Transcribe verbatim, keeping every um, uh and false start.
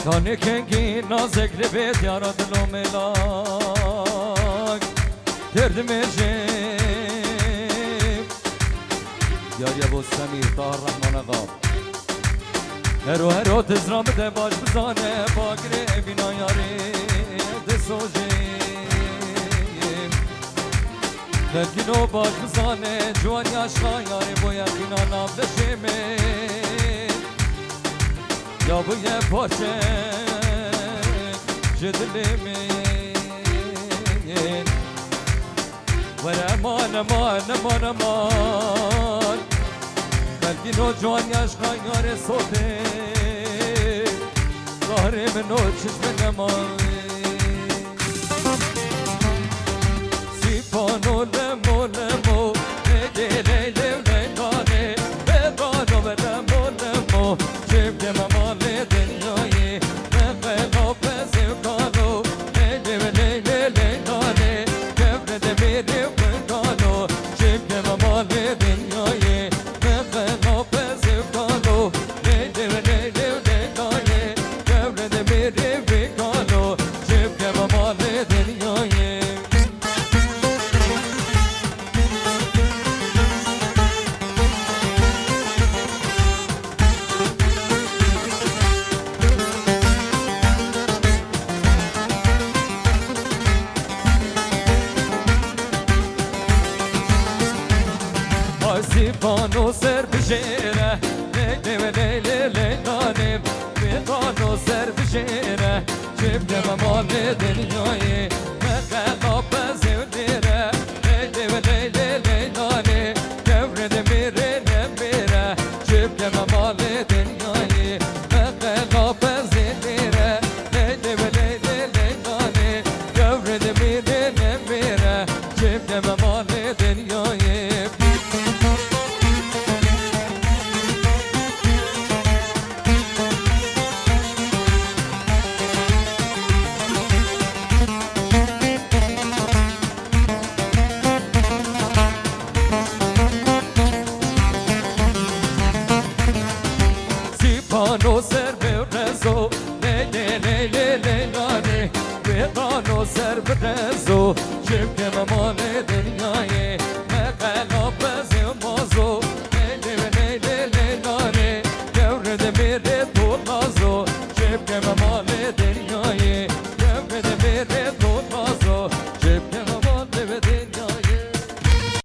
Tanê kengî nazek li vê diyara dilo mêlak. Derdimêjê. Diyariya bo Semîr, Tahir Rehman Axa. Hero hero dizra bide baş bizane, bagirê evîna yarê disojê. Xelkîno baş bizane, ciwan yaşa yarê bo yaqîna nav leşê min. Ya bûye parçe ji dilê min. Were eman, eman, eman, eman. Belkî no ciwan yaşka yarê sotê. Zarê min o çişme neman. Sîpano lemo lemo, ege ley lew ley nane, bedano ve lemo lemo, çimke me malê dinyayê, me qelo bezê kalo, ley lew ley ley ley nane, kevre de mêrê qingalo, çimke me malê dinyayê, me qelo bezê kalo, ley lew ley lew ley nane, kevre de mêrê vê kalo, çimke me malê dinyayê. Azîbano ser bijêre, lê lê lê lê lê nane, vê qano ser bijêre. Çimke me malê dinyayê, me qela bezê nêre, ley lê ve ley lê ley nane, kevre de mêrê nemêre. Çimke me malê dinyayê, me qela bezê nêre, ley lê ve ley lê ley nane, kevre de mêrê nemêre. Çimke me malê dinyayê. Sîpano ser bi rezo, lê lê lê lê lê nane. Vê qano ser bi rezo.